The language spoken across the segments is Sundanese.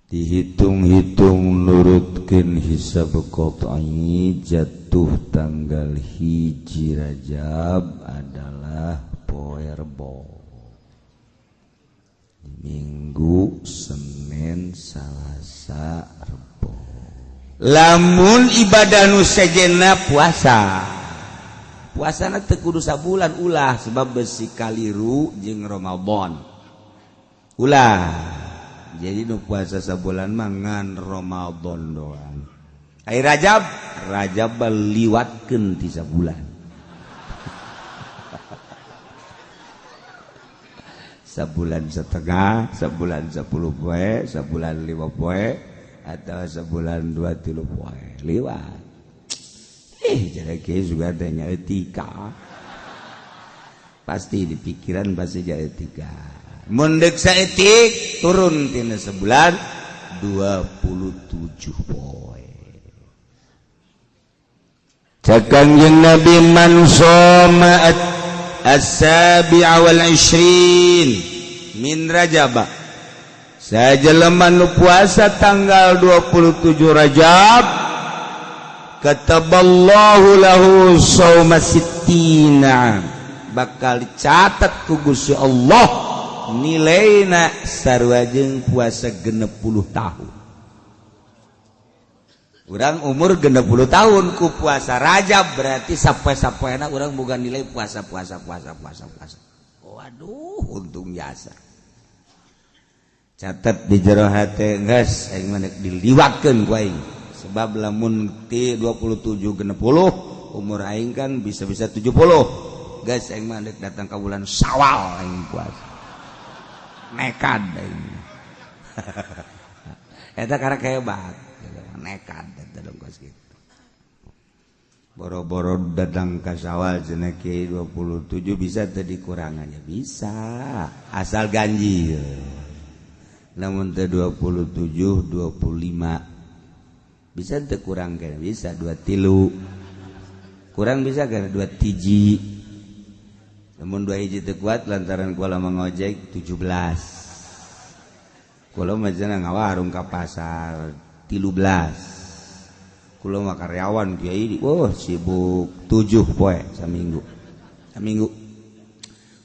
Dihitung-hitung nurutkeun hisab qat'i jatuh tanggal 1 Rajab adalah poe Rebo, Minggu, Senin, Salasa, Rebo. Lamun ibadah nu sejenna puasa, puasana teu kudu sabulan, ulah, sebab besi kaliru jeung Ramadan ulah. Jadi nu puasa sabulan mah ngan Ramadan doang. Ai Rajab, Rajab liwatkeun ti sabulan. Sabulan setengah, sabulan 10 poe, sabulan 5 poe, atau sabulan 2-3 poe liwat. Jadi kieu juga teh etika. Pasti di pikiran pasti jadi etika. Mun deuk saeutik turun tina sebulan 27 poe. Cek Kangjeng Nabi man shoma as-sabi'a wal 20 min Rajab. Sajelema nu puasa tanggal 27 Rajab, kataballahu lahu shauma sittina, bakal dicatat ku Gusti Allah nilaina sarua jeung puasa 60 tahun. Urang umur 60 tahun ku puasa Rajab berarti sapoe-sapoena urang boga nilai puasa puasa puasa puasa puasa. Waduh, untung jasa. Catat di jero hate geus aing mah diliwatkeun ku aing. Sebab lamun ti 27 60 umur aing kan bisa-bisa 70. Geus aing mah datang ka bulan Syawal aing puasa. Nekad aing. Eta karek hebat, nekad eta dong kos kitu. Boro-boro datang ka Syawal cenah kiai 27 bisa teu dikurangannya bisa, asal ganjil. Lamun teu 27 25 bisa teu kurang kena bisa 23. Kurang bisa kena 2 tiji. Namun 2 hiji teu kuat lantaran kula mangojek 17. Kula mah cenah ngawarung ka pasar 13. Kula mah karyawan kiai, wah sibuk 7 poe saminggu. Saminggu.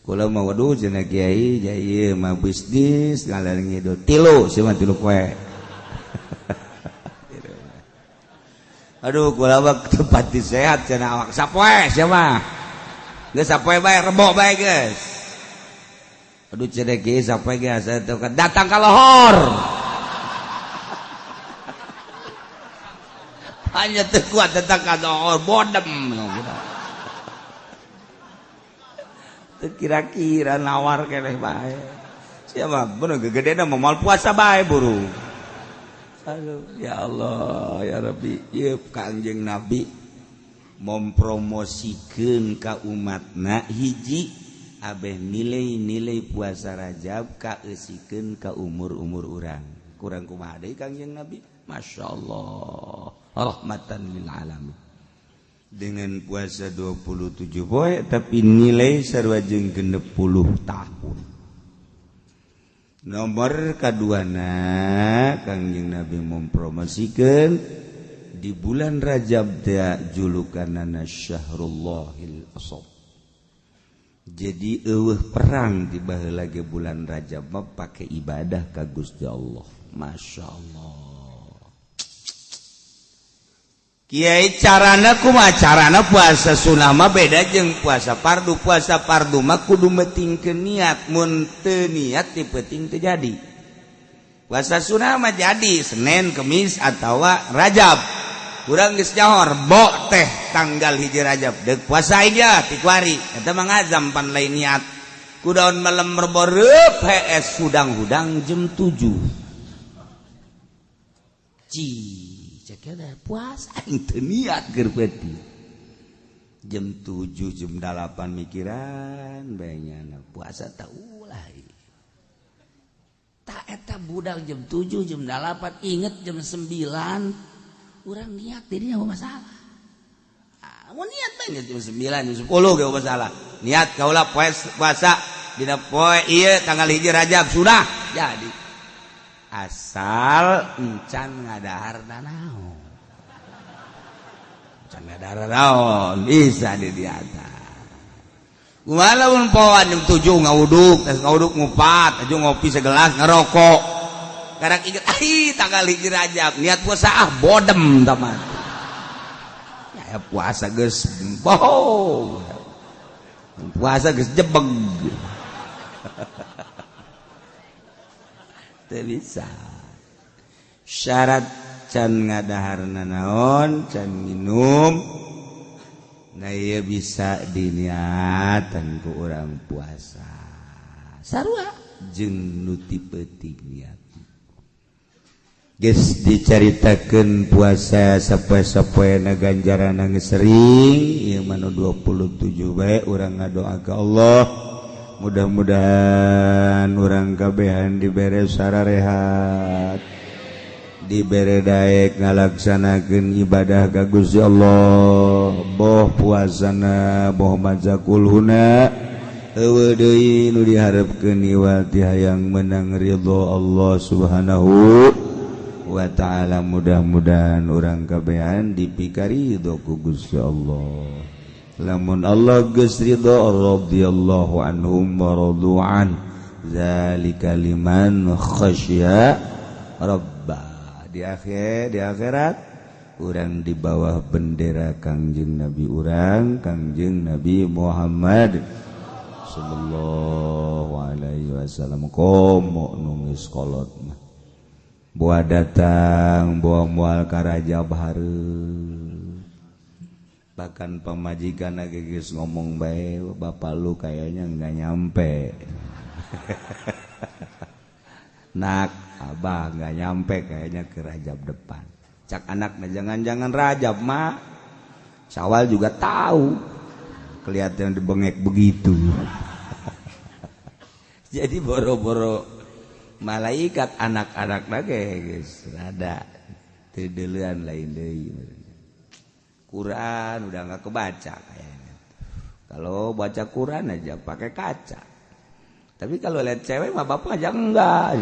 Kula mah waduh cenah kiai jai mah bisnis ngalar ngidul 3 sia mah 3 poe. Aduh kula mah tempat sehat cenah awak sapoe sia mah. Geus sapoe bae rebo bae geus. Aduh cenah kiai sapoe geus datang ka lohor. Hanya teu kuat datang ka lohor bodem. Teu kira-kira nawar keneh bae. Sia mah bener gegedena mah moal puasa bae buru. Aduh ya Allah ya Rabbi, ieu Kangjeng Nabi mempromosikeun ka umatna hiji abeh nilai-nilai puasa Rajab kaeusikeun ka umur-umur urang. Kurang kumaha deui Kangjeng Nabi? Masya Allah, rahmatan lil alamin. Dengan puasa 27 poe tapi nilai sarua jeung 60 tahun. Nomor kaduana Kangjeng Nabi mempromosikeun di bulan Rajab teh julukanana Syahrullahil Asab. Jadi eueuh perang di baheula ge bulan Rajab mah pake ibadah ka Gusti Allah. Masya Allah. Kiai carana kumaha? Carana puasa sunah mah beda jeung puasa fardu. Puasa fardu mah kudu metingkeun niat, mun teu niat ti peuting teu jadi. Puasa sunah mah jadi Senin, Kemis atawa Rajab. Urang geus nyaho Rebo teh tanggal 1 Rajab. Deuk puasa aja ti kuari. Eta mah ngazam pan lain niat. Kudaon malam Rebo reup hees hudang-hudang jam 7. Ci, cek ada puasa aing teu niat keur peuting. Jam 7 jam 8 mikiran bae nyana puasa tah ulah. Tak eta budak jam 7 jam 8 inget jam 9 urang niat dirinya apa masalah. Ah, mau niat bae jam 9 jam 10 ge masalah. Niat kaula puasa dina poe ieu tanggal 1 Rajab sudah jadi. Asal encan ngadahar nanaon. Encan ngadahar naon bisa di diata. Walaupun poan jam 7 ngawuduk, tas ngawuduk ngupat, aja ngopi segelas ngerokok. Karena inget, ah tanggal 1 Rajab, niat puasa ah bodem teman. Ya puasa geus bohong. Puasa geus jebeg. Teu bisa. Syarat can ngadahar nanaon, can minum. Nah ieu bisa diniatan ku urang puasa. Sarua jeung nu ti peuting niat. Geus dicaritakeun puasa sapoe-sapoena ganjaranna geus sering, ieu mah nu 27 bae urang ngadoa ka Allah. Mudah-mudahan urang kabehan dibere sararehat, dibere daek ngalaksanakeun ibadah ka Gusti Allah, boh puasana boh maca kulhuna eueuh deui nu diharepkeun iwal ti hayang menang ridho Allah Subhanahu wa ta'ala. Mudah-mudahan urang kabehan dipikari ridho ku Gusti Allah. Lamun Allah geus ridho, radhiyallahu anhum wa radu'an, zalika liman khasya rabba. Di akhir, di akhirat urang di bawah bendera Kangjeng Nabi urang, Kangjeng Nabi Muhammad sallallahu alaihi wasallam. Komo nu geus kolot mah buah datang, buah mual ka Rajab hareup. Bahkan pamajikan geus ngomong bae, bapak lu kayaknya nggak nyampe. Nak, abah nggak nyampe kayaknya ke Rajab depan. Cak anaknya, jangan-jangan Rajab mak, Syawal juga tahu, kelihatan dibengek begitu. Jadi boro-boro malaikat anak-anak lagi guys, rada teu lain deui. Quran udah nggak kebaca kayaknya. Kalau baca Quran aja pakai kaca. Tapi kalau lihat cewek mah bapak aja enggak.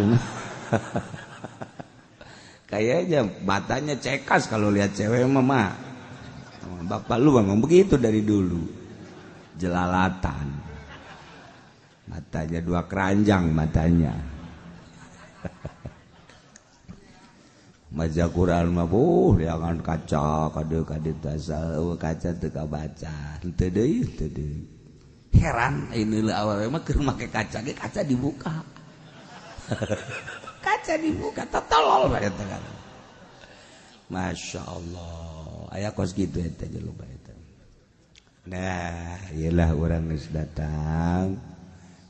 Kayaknya matanya cekas kalau lihat cewek mah. Bapak lu memang begitu dari dulu. Jelalatan. Matanya dua keranjang matanya. Maca Quran mah jangan kaca kade-kade tasal kaca teu kabaca. Henteu deui, henteu deui. Heran ini awal mah keur make kaca ge kaca dibuka. Kaca dibuka tolol bae eta kan. Masya Allah, aya kos kitu eta jelema eta. Nah, iyalah urang geus datang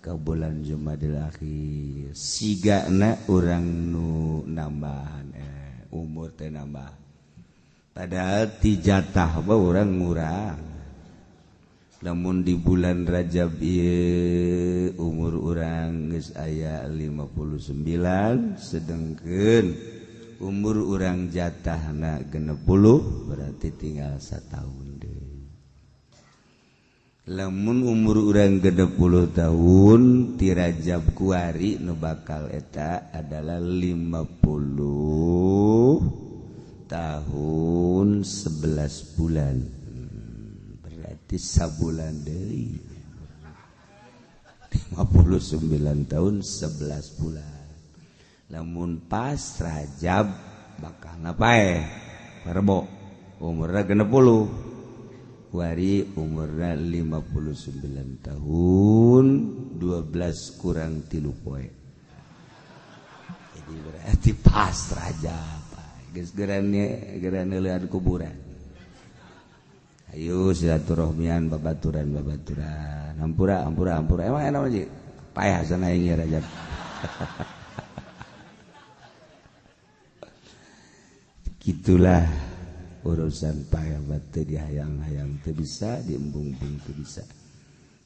ke bulan Jumadil Akhir. Sigana urang nu nambahan umur teh nambah. Padahal ti jatah mah urang ngurang. Namun di bulan Rajab ieu umur urang geus aya 59, sedengkeun umur urang jatahna 60, berarti tinggal satahun deui. Lamun umur urang 60 tahun ti Rajab kuari nu bakal eta adalah 50 tahun 11 bulan. Berarti sabulan deui. 59 tahun 11 bulan. Lamun pas Rajab bakal ngapae? Rebo umurna 60. Wari umurna 59 tahun 12 kurang 3 poe. Jadi berarti pas Rajab. Geus geran neuleun kuburan. Ayo silaturahmian babaturan babaturan. Hampura hampura hampura. Emang enak aja. Payah sana aing Rajab. Gitulah urusan payah batu dihayang-hayang teu bisa, diembung-embung teu bisa.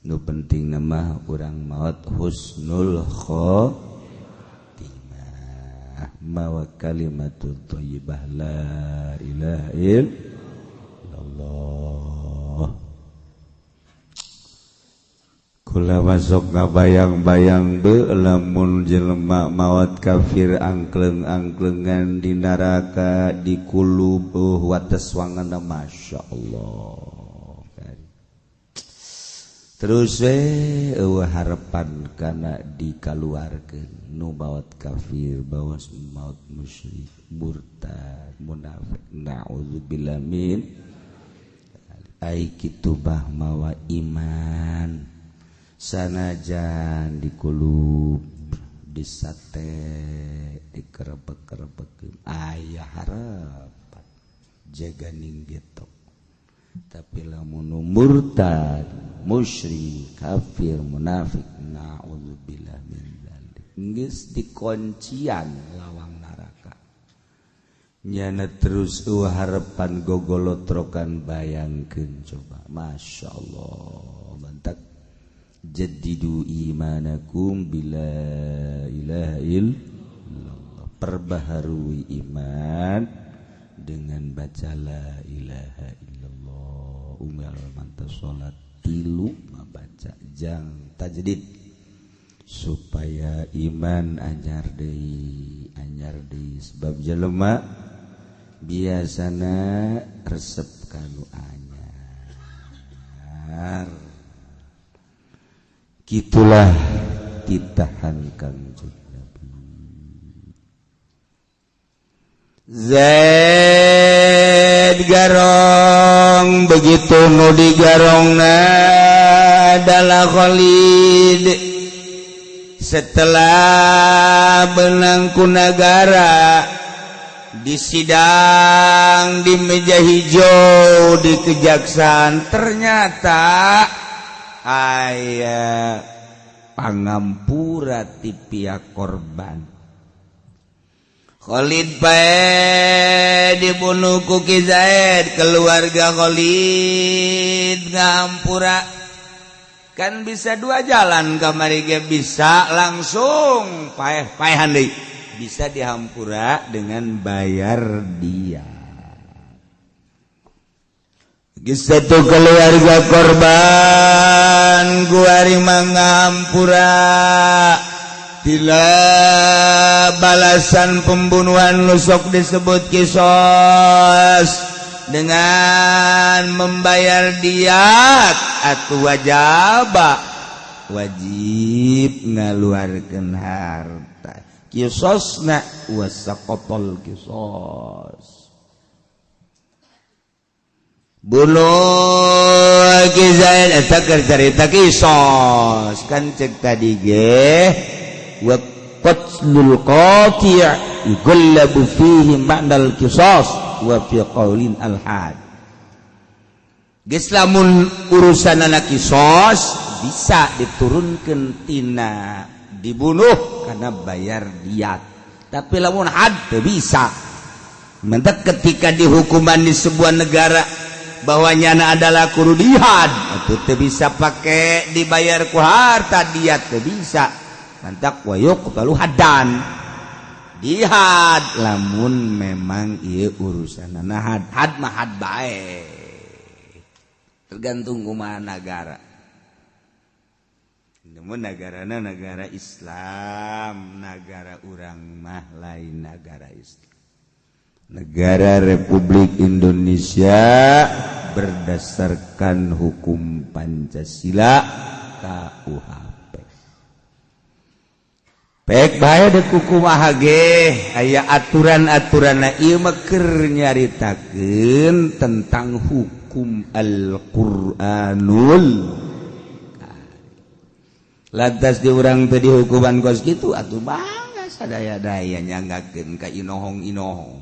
Nu penting nama urang maot husnul khotimah, mawa kalimatut thayyibah la ilaha illallah. Kula masuk ngabayang-bayang be lamun jelema maot kafir angkleng-angklengan di neraka di kulub wates wangana Masya Allah. Terus eueuh harapan kana dikaluarkeun nu maot kafir bawas maot musyrik murtad munafik naudzubillah min ai kitu bah mawa iman sanajan dikulub disate dikerebek-kerebek aya harapan jaga ning getok. Tapi lamun murtad musyrik kafir munafik naudzubillah min dzalik geus dikoncian lawang neraka nyana terus eueuh harapan gogolotrokan bayangkeun coba Masya Allah mantak jaddidu imanakum bila ilaha illallah, perbaharui iman dengan baca la ilaha illallah. Unggal mantap salat tilu mabaca jang tajdid supaya iman anyar deui sebab jelema biasana resep kanu anyar. Gitulah ditahan Kangjeng Nabi. Zaid garong begitu nu digarongna adalah Khalid. Setelah benang ku nagara disidang di meja hijau di kejaksaan, ternyata aya pangampura ti pihak korban. Khalid bae dibunuh ku Ki Zaid, keluarga Khalid ngampura. Kan bisa dua jalan kamari ge, bisa langsung paeh-paehan deui, bisa dihampura dengan bayar dia. Satu keluarga korban guari mangampura tila balasan pembunuhan nusok disebut kisos dengan membayar diat atau wajaba wajib ngaluarkeun harta kisosna wasaqatol kisos. Bunuh Ki Zaid eta keur carita kisos kan cek tadi ge wa qatlul qati' yughallabu fihi ma'nal qisas wa fi qaulin al had. Geus lamun urusanana kisos bisa diturunkeun tina dibunuh karena bayar diat, tapi lamun had teu bisa. Mentak ketika dihukuman di sebuah negara bahwa nyana adalah kudu dihad itu teu bisa pake dibayar ku harta diat teu bisa. Mantak wa yuqtalu haddan dihad lamun memang ieu urusanana had, had mah had bae tergantung kumaha nagara. Namun negarana negara Islam, negara urang mah lain negara Islam. Negara Republik Indonesia berdasarkan hukum Pancasila KUHP. Pek bae deuk kumaha ge aya aturan-aturanna ieu mah keur nyaritakeun tentang hukum Al-Qur'anul. Lantas di urang teh dihukuman kos kitu atuh bangga sadaya-daya nyanggakeun ka inohong-inohong.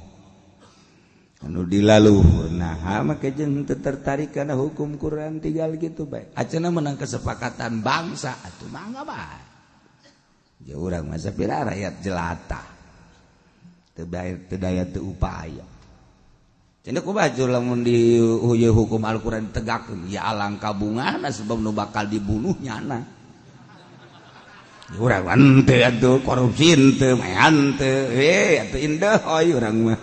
Anu dilaluhur nah make jeung teu tertarik kana hukum Quran tinggal gitu bae. Acana menang kesepakatan bangsa atuh mangga bae. Ja urang mah sapira rakyat jelata. Teu daya teu daya teu upaya. Cenah kumaha lamun di hukum Al-Qur'an tegakkeun ya alangkah bungahna sebab nu bakal dibunuh nyana. Urang henteu atuh korupsi henteu mah henteu atuh indah oi urang mah.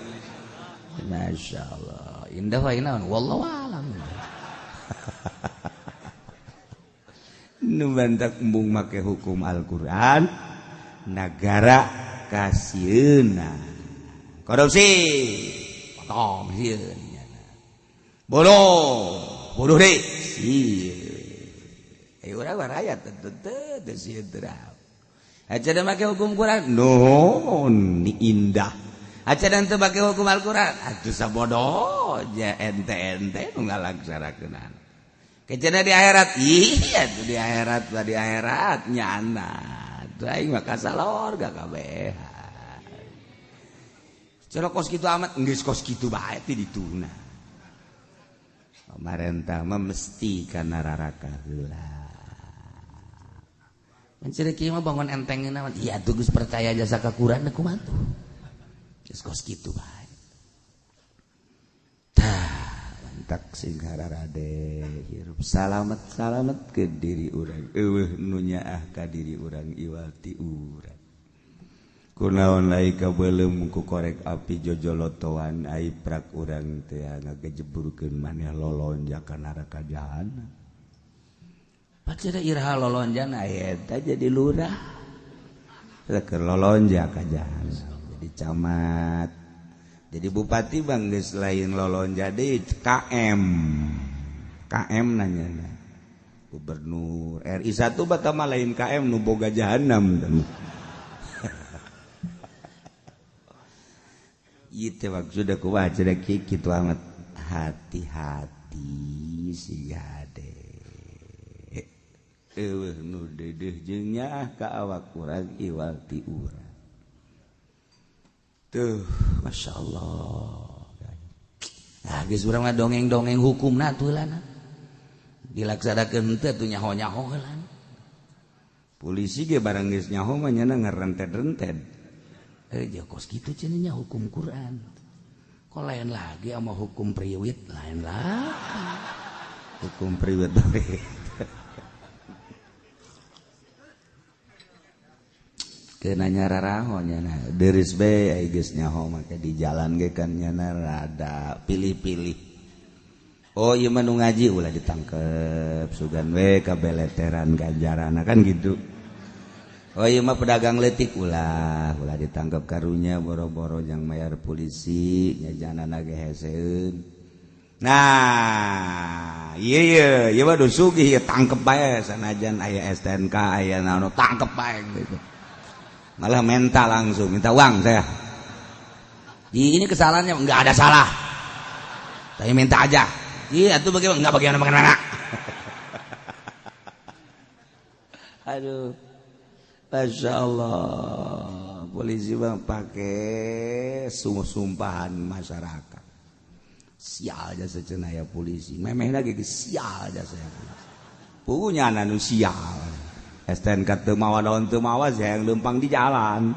Masya Allah indah wae naon wallahu alam. Nu bantak embung make hukum Al-Qur'an nagara kasieuna. Korupsi potong sieun nyana. Bodoh, bodoh deui sieun. Eh urang mah rakyat tentu teu sieun teu. Aca make hukum Quran nuhun indah. Aca dan teu make hukum Al-Qur'an atuh sabodoh ja ente-ente nu ngalaksanakeunana. Kecena di akhirat, iya tuh di akhirat lah di akhirat nyana. Tuh aing mah kasalor gak kabehan. Cara kos kitu amat geus kos kitu bae ti dituna. Pamarentah mah mesti kana raraka heula. Mencari kieu mah bangun entengna mah iya tuh geus percaya jasa ka Quran kumaha tuh. Geus kos kitu bae. Tah tak sing hararade hirup salamet salamet ke diri urang eueuh nu nyaah ka diri urang iwal ti urang kunaon lai kabeuleum ku korek api jojolotoan ai prak urang teh ngagejeburkeun maneh lolonja ka neraka jahanam pacara iraha lolonjana eta jadi lurah keur lolonja ka jahanam jadi camat jadi bupati bang geus lain lolonja deui KM KM nanya gubernur RI 1 bata mah lain KM nu boga jahanam ieu teh maksudna kumaha cenah kitu amat hati-hati siga hade eueuh nu deudeuh jeung nyaah ka awak urang iwal ti urang. Tuh, Masya Allah. Nah, geus urang mah dongeng-dongeng hukumna atuh lana. Dilaksanakeun teu atuh nyaho-nyaho heula. Polisi ge barang geus nyaho mah nyana ngarented-rented. Eh, kos kitu cenah nya hukum Quran. Kok lain lagi sama hukum priwit lain lah. Hukum priwit. Kenanya raraho nyana deris be ai geus nyaho make di jalan ge kan nyana rada pilih-pilih. Oh ieu mah nu ngaji ulah ditangkep sugan we kabeleteran ganjarana kan gitu. Oh ieu mah pedagang leutik ulah ulah ditangkep karunya boro-boro jang mayar polisi nyajanana ge heseun. Nah, ieu ieu ieu mah sugih ieu tangkep bae sanajan aya STNK aya naon tangkep bae gitu. Malah minta langsung, minta uang saya. Di ini kesalahannya nggak ada salah. Tapi minta aja. Iya, itu bagaimana? Nggak bagaimana bagaimana. Aduh, Masya Allah. Polisi bang pakai sumpahan masyarakat. Sial aja secenaya polisi. Memeh lagi sial aja saya polisi. Punya anu sial. STNK teu mawa daun teu mawa saya yang lempang di jalan.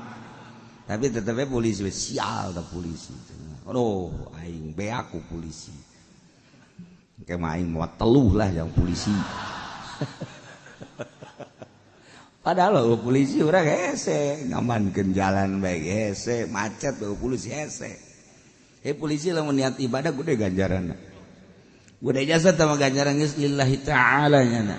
Tapi tetepnya polisi sial da polisi. Aduh, aing beak ku polisi. Engke mah aing moal teluh lah yang polisi. Padahal oh, polisi urang hese, ngamankeun jalan bae hese, macet oh, polisi hese. Eh polisi lamun niat ibadah gede ganjaranna. Gede jasa teh ganjaran geus lillahi ta'ala nyana.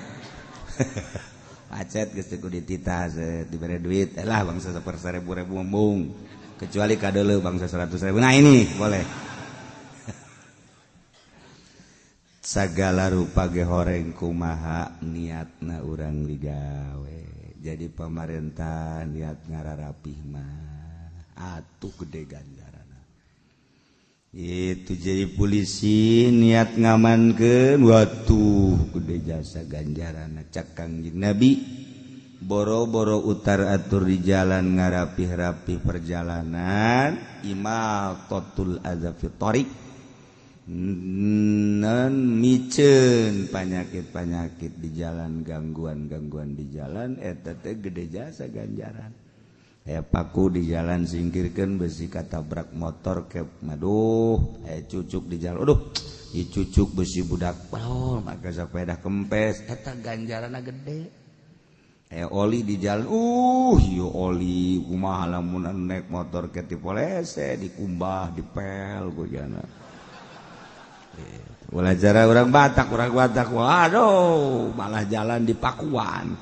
Macet geus teu kudu dititah dibere duit lah bangsa seperseribu-ribu embung kecuali kadeuleu bangsa 100.000. Nah ini boleh. Sagala rupa ge horeng kumaha niatna urang digawe. Jadi pamarentah niat ngararapih mah atuh gede ganjaranna. Itu jadi polisi niat ngamankeun watuh gede jasa ganjaranna cak Kangjeng Nabi boro-boro utar atur di jalan ngarapih-rapih perjalanan imal totul adza fi thariq non miceun panyakit-panyakit di jalan gangguan-gangguan di jalan eta teh gede jasa ganjaran. Aya paku di jalan singkirkan besi katabrak motor ke maduh, aya cucuk di jalan aduh dicucuk besi budak oh maka sepeda kempes eta ganjaranna gede. Aya oli di jalan ieu oli kumaha lamun naik motor ke tipolese dikumbah dipel gojana. Ulah cara orang Batak, orang Batak, waduh, malah jalan di Pakuan.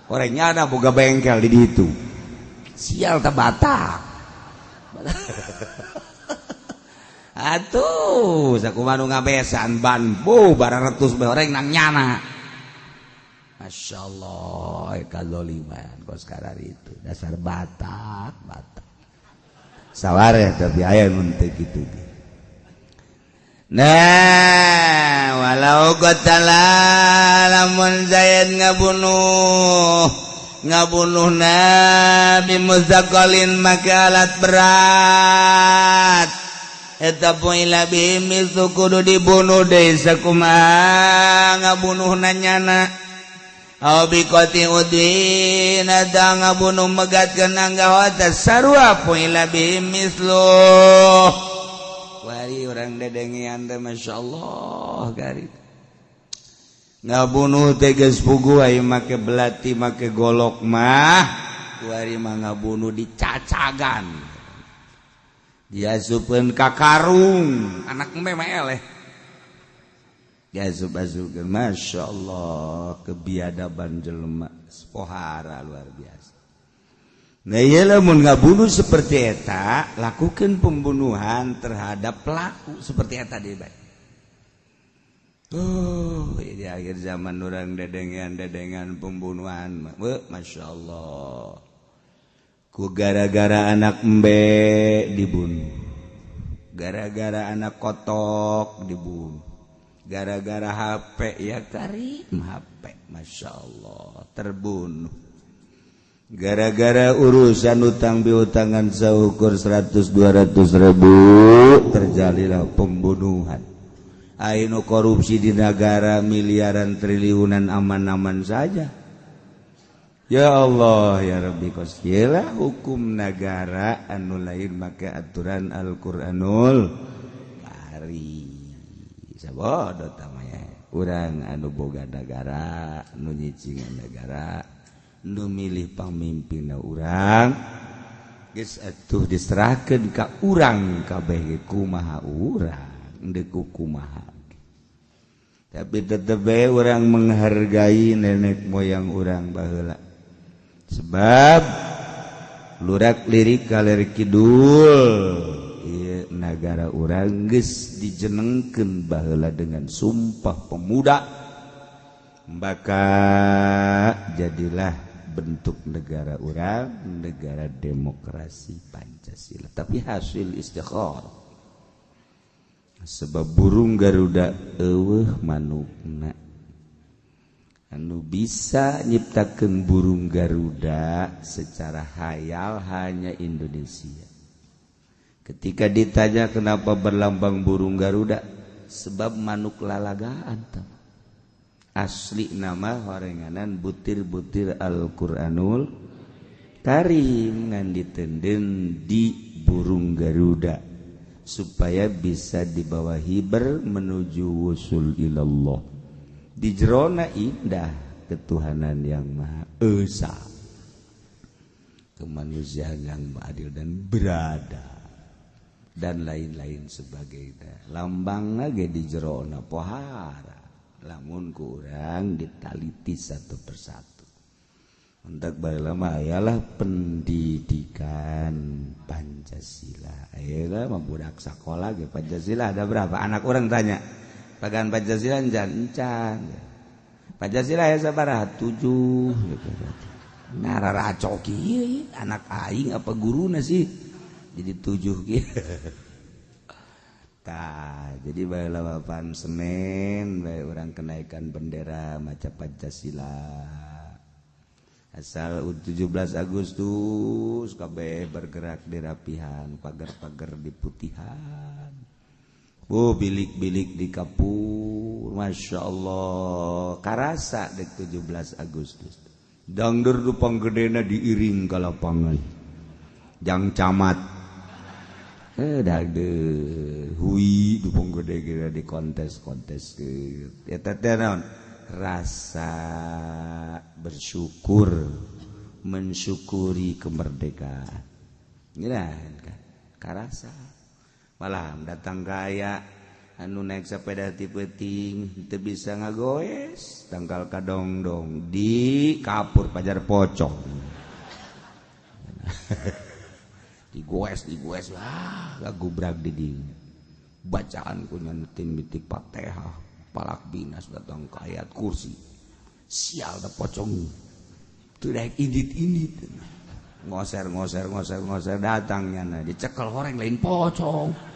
Orangnya ada boga bengkel di ditu. Sial ta Batak. Atuh, sakumaha nu ngabesan ban, bu bararetus bae oreng nang nyana. Masya Allah, kadzaliman kos karar itu. Dasar Batak, Batak. Saware tapi aya mun teu kitu ge. Nah, walau qatala lamun Zaid ngabunuh Nabi muzaqqalin maka alat berat eta poila bihi kudu dibunuh deui sakumaha ngabunuhna nyana aw biqati udin ada ngabunuh megatkeun anggota sarua poila bihi mislu. Wari orang dedengean teh masyaallah gari ngabunuh teh geus puguh aya make belati make golok mah wari mah ngabunuh dicacagan diasupeun ka karung anak embe mah eleh diasup-asupkeun masyaallah kebiadaban jelema pohara luar biasa. Nah iyalah mun ngabunuh seperti eta lakukan pembunuhan terhadap pelaku seperti eta deui bae. Oh, di akhir zaman orang dedengan-dedengan pembunuhan, Masya Allah. Ku gara-gara anak embe dibunuh, gara-gara anak kotok dibunuh, gara-gara HP ya karim HP, Masya Allah terbunuh. Gara-gara urusan utang piutangan seukur 100-200 ribu terjadilah pembunuhan. Aino korupsi di negara miliaran triliunan aman-aman saja. Ya Allah ya Rabbi kosila hukum negara anu lain make aturan Al-Qur'anul Karim. Sabodo tamaya urang anu boga negara nu nyicingan negara nu milih pamimpinna urang geus atuh diserahkeun ka urang kabeh kumaha urang deuk kumaha. Tapi tetep bae urang menghargai nenek moyang urang baheula sebab lurak lirik kaler kidul ieu nagara urang geus dijenengkeun baheula dengan sumpah pemuda maka jadilah bentuk negara urang negara demokrasi Pancasila tapi hasil istikharah sebab burung Garuda eueuh manukna anu bisa nyiptakeun burung Garuda secara hayal hanya Indonesia. Ketika ditanya kenapa berlambang burung Garuda sebab manuk lalagaan asli nama horenganan butir-butir Al-Qur'anul Karim ngan ditenden di burung Garuda supaya bisa dibawa hiber menuju wusul ilallah. Di jerona indah ketuhanan yang Maha Esa, kemanusiaan yang adil dan berada dan lain-lain sebagainya. Lambang lagi di jerona pohara lamun kurang ditaliti satu persatu. Untuk baheula mah ayalah pendidikan Pancasila. Ayeuna mah budak sakola ge Pancasila ada berapa? Anak orang tanya, "Pagan Pancasila encan?" Encan. Pancasila ya sabaraha? 7 gitu. Nah raracok ieu anak aing apa guruna sih? Jadi 7 kieu. Tah, jadi baheula bapan Senin bae urang kenaikan bendera maca Pancasila. Asal 17 Agustus kabeh bergerak di rapihan, pagar-pagar di putihan. Oh, bilik-bilik di kapur, Masya Allah. Karasa dek 17 Agustus. Dangdur dupang gedena diiring ke lapangan. Jang camat. Dangdur hui dupang gede-gede di kontes-kontes. Eta teh naon? Rasa bersyukur, mensyukuri kemerdekaan. Ngeunah kan? Karasa. Malah datang kaya Anu naik sepeda ti peuting teu bisa ngagoes, tangkal kadongdong di kapur pajar pocong. Digoes digoes, ah gabrak di dinya. Bacaan ku nyetin mitik Fatihah, palak binas datang ke ayat kursi. Sial da pocong. Teu daek indit-indit. Ngoser ngoser ngoser ngoser datangnya nah dicekel horeng lain pocong.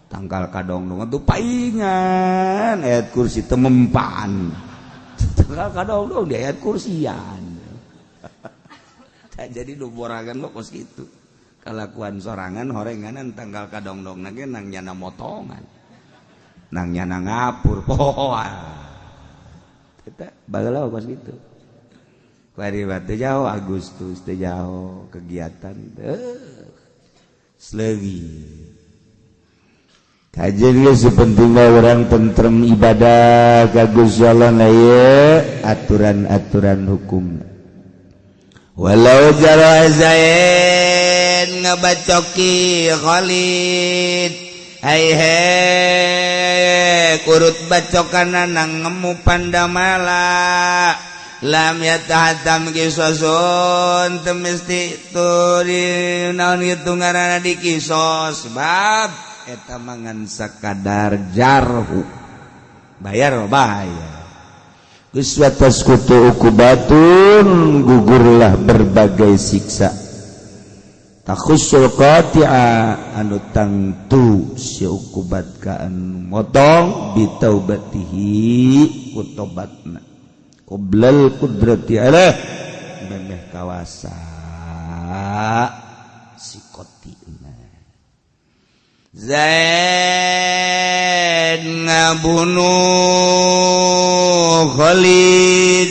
Tangkal kadongdong tuh paingan ayat kursi temempan. Tangkal kadongdong di ayat kursian. Jadi nu borangan mah kos kitu. Kalakuan sorangan horenganan tangkal kadongdong ge nang nyana motongan. Nang nyana ngapur pohoan. Eta bageula kos kitu. Kuari teu jauh Agustus teu jauh kegiatan slewi. Kajian geus pentingna urang tentrem ibadah ka Gusti Allah na ieu aturan-aturan hukum. Walau jara Zaid ngabacoki Khalid, hai he kurut bacokana nang ngemu pandamala. Lam yatahatam kisosun teu mesti turi naon kitu ngaranna dikisos sebab eta mangan sakadar jarhu bayar bayar. Geus watas kutu ukubatun gugurlah berbagai siksa. Takhussul qati'a anu tangtu si ukubat ka anu motong bitaubatihi ku tobatna. Qoblal qudrati alaih memeh kawasa si qotina. Zaid ngabunuh Khalid,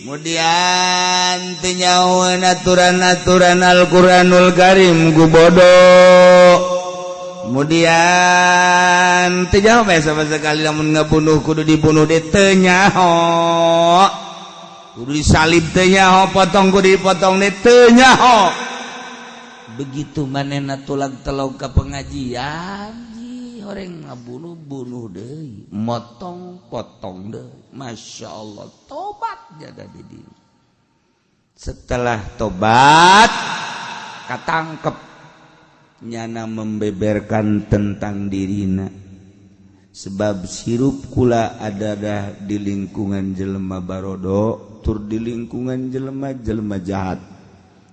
kemudian teu nyahoeun aturan-aturan Al-Qur'anul Karim ku bodoh. Kemudian teu nyaho bae sama sekali lamun ngabunuh kudu dibunuh deui teu nyaho. Kudu disalib teu nyaho, potong kudu dipotong deui teu nyaho. Begitu manehna tulag telog ka pengajian, horeng ngabunuh bunuh deui, motong potong deui. Masya Allah, tobat jaga di dieu. Setelah tobat katangkep nyana membeberkan tentang dirina. Sebab sirup kula ada di lingkungan jelema barodo tur di lingkungan jelema-jelema jahat.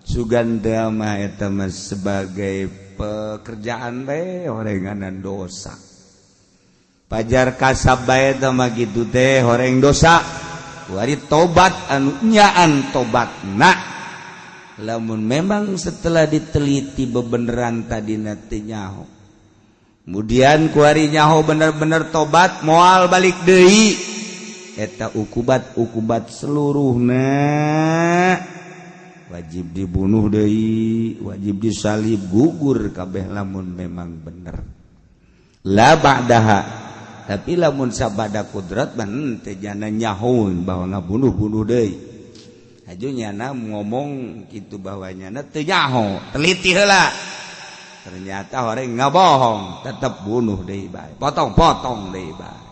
Suganda mah eta mah sebagai pekerjaan bae horenganan dosa. Pajar kasab bae eta mah kitu teh horeng dosa. Wari tobat anu nyaan tobatna. Lamun memang setelah diteliti bebeneran tadina teu nyaho. Kemudian kuari nyaho bener-bener tobat moal balik deui. Eta ukubat-ukubat seluruhna wajib dibunuh deui, wajib disalib, gugur kabeh lamun memang bener. La ba'daha, tapi lamun sabada kudrat ban teu jana nyahoeun bahwa ngabunuh-bunuh deui. Haju nyana ngomong kitu bahwa nyana teu nyaho, teliti heula. Ternyata orang ngabohong, tetep bunuh deui bae, potong-potong deui bae.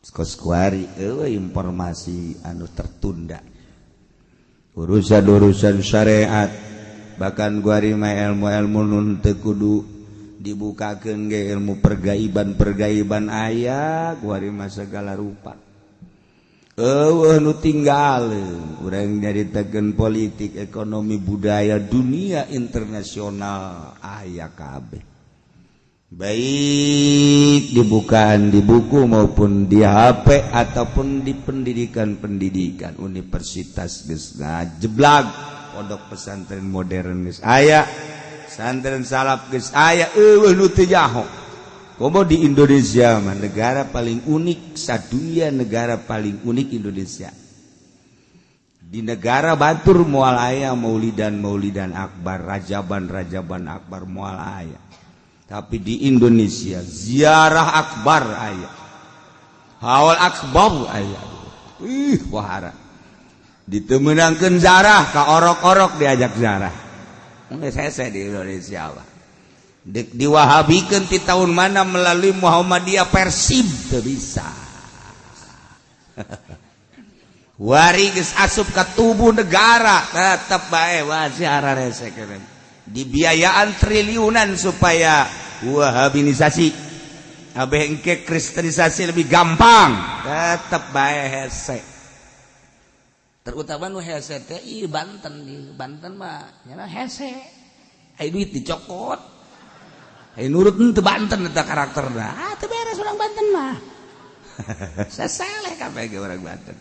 Kos kuari eueuh informasi anu tertunda. Urusan-urusan syariat bahkan guari mah ilmu-ilmu nun teu kudu dibukakeun ge ilmu pergaiban-pergaiban aya guari mah segala rupa. Eueuh nu tinggal urang nyaritakeun politik, ekonomi, budaya dunia internasional aya kabeh. Baik dibukaan di buku maupun di HP ataupun di pendidikan-pendidikan universitas geus ngajeblag, pondok pesantren modern geus aya, pesantren salaf geus aya, eueuh nu teu nyaho. Komo di Indonesia mah negara paling unik sadunia, negara paling unik Indonesia. Di negara batur moal aya maulidan-maulidan akbar, rajaban-rajaban akbar moal aya. Tapi di Indonesia ziarah akbar aya, haul akbar aya. Ih wahara. Ditemenangkeun zarah ka orok-orok diajak zarah. Geus hese di Indonesia mah. Dek diwahabikeun ti tahun mana melalui Muhammadiyah Persib teu bisa. Wari geus asup ka tubuh negara tetep bae masih ararese keneh. Dibiayaan triliunan supaya wahabinisasi abeh engke kristenisasi lebih gampang tetep bae hese. Terutama nu hese teh ieu Banten di Banten mah nya hese. Ai duit dicokot. Ai nurut henteu Banten eta karakterna. Ah teu beres urang Banten mah. Sasaleh kabeh ge urang Banten.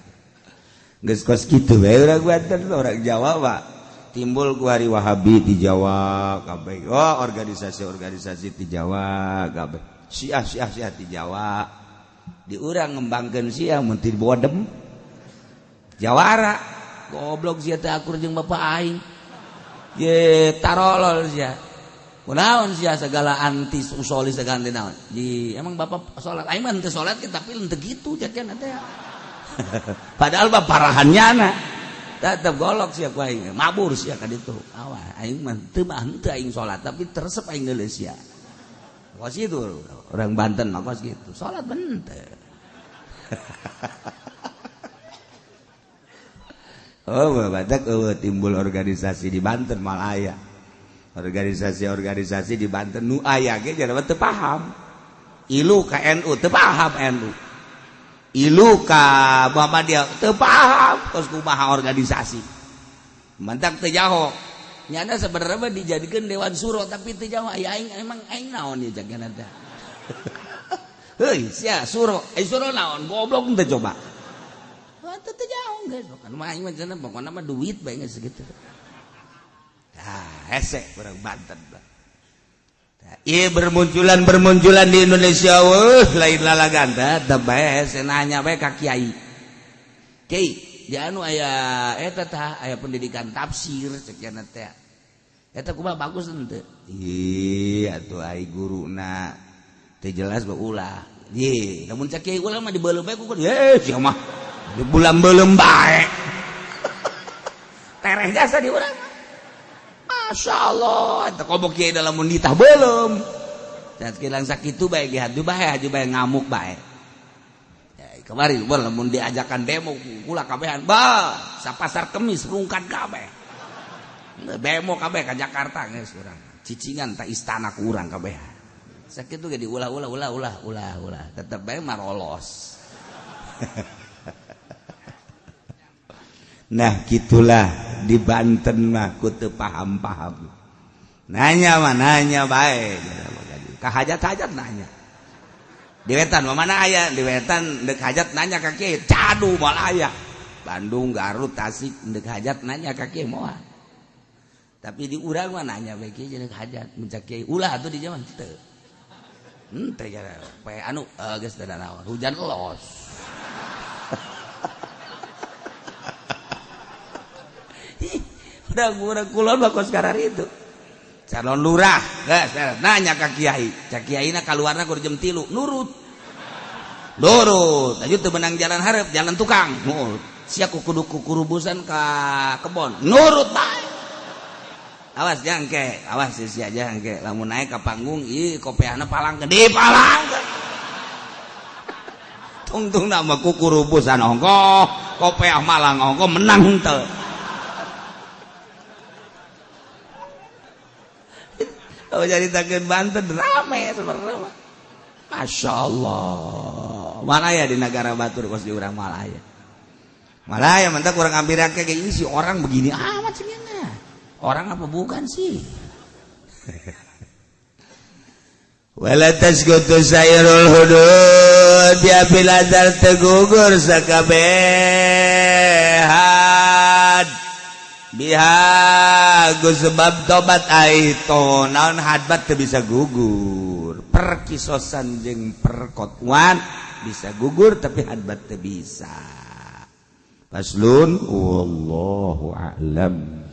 Geus kos kitu bae urang Banten urang Jawa mah. Timbul ku hari Wahabi di Jawa kabeh. Oh organisasi-organisasi di Jawa kabeh. Syiah Syiah Syiah di Jawa. Di urang ngembangkeun Syiah mun teu bodem. Jawara goblok sia teh akur jeung bapak aing. Ye tarolol sia. Kunaon sia segala anti usoli segala anti naon. Di emang bapak salat aing mah henteu salat tapi henteu kitu jakeun teh. Padahal mah parahannya na. Tetep golok sia ku aing, mabur sia ka ditu. Awa aing mah teu mah henteu aing salat tapi teresep aing geuleuh sia. Kos kitu orang Banten mah kos kitu. Salat henteu. Oh, badak timbul organisasi di Banten malah aya. Organisasi-organisasi di Banten nu aya ge jadi teu paham. Ilu ka NU teu paham NU. Ilu ka Muhammadiyah teu paham kos kumaha organisasi. Mantak teu jaho. Nyana sebenarnya mah dijadikeun dewan suro tapi teu jaho aya aing emang aing naon ieu jagana teh. Heuy, sia suro, ai suro naon goblok teu coba. Teu jauh geus pokona mah aing mah cenah pokona mah duit bae geus kitu. Tah hese urang Banten. Ieu bermunculan di Indonesia weuh lain lalagan teh bae hese nanya bae ka kiai. Kiai, di anu aya eta tah aya pendidikan tafsir cek cenah teh. Eta kumaha bagus henteu? Ih atuh ai guruna teu jelas mah ulah. Ye, lamun cek kiai ulah mah dibeuleum bae ku ye sia mah. Di bulan belum baik tereh jasa di urang Masya Allah itu kobok kiai dalam menditah belum dan sekilang sakitu baik di hati bae haji bae ngamuk bae ya, kemarin bol lamun diajakan demo kula kabehan ba sapasar kemis rungkat kabeh demo kabeh ka Jakarta geus urang cicingan ta istana ku urang kabeh sakitu ge diulah-ulah ulah ulah ulah ulah tetep bae marolos. Nah gitulah di Banten mah ku teu paham-paham. Nanya mah nanya bae. Ka hajat-hajat nanya. Di wetan mah mana aya? Di wetan deuk hajat nanya ka kiai, cadu moal aya. Bandung, Garut, Tasik deuk hajat nanya ka kiai moal. Tapi di urang mah nanya bae kiai deuk hajat, mun cak kiai ulah atuh di zaman teu. Henteu poe anu geus teu naon, hujan los. Udah urang kulon mah kos karar itu. Calon lurah, geus nanya ka kiai. Cak kiaina kaluarna kur jam 3, nurut. Nurut, aju teu menang jalan hareup, jalan tukang. Nurut. Sia kudu kukurubusan ka kebon. Nurut bae. Awas jangke, awas sia jangke. Lamun naik ka panggung ieu kopeahna palang gede palang. Tungtung nama kukurubusan ongkoh, kopeah malang ongkoh menang henteu. Oh jadi takeun Banten rame sebenarnya. Masya Allah. Malaya di negara batur kos di urang Malaya. Malaya mantap kurang ambil kayak ini si orang begini amat sebenarnya. Orang apa bukan sih? Wala tasqutu sairul hudud ya bil azal tegugur sakabehan. Biha ku sebab tobat aito naon hadbat teu bisa gugur. Perkisosan jeung perkotwan bisa gugur tapi hadbat teu bisa. Faslun wallahu a'lam.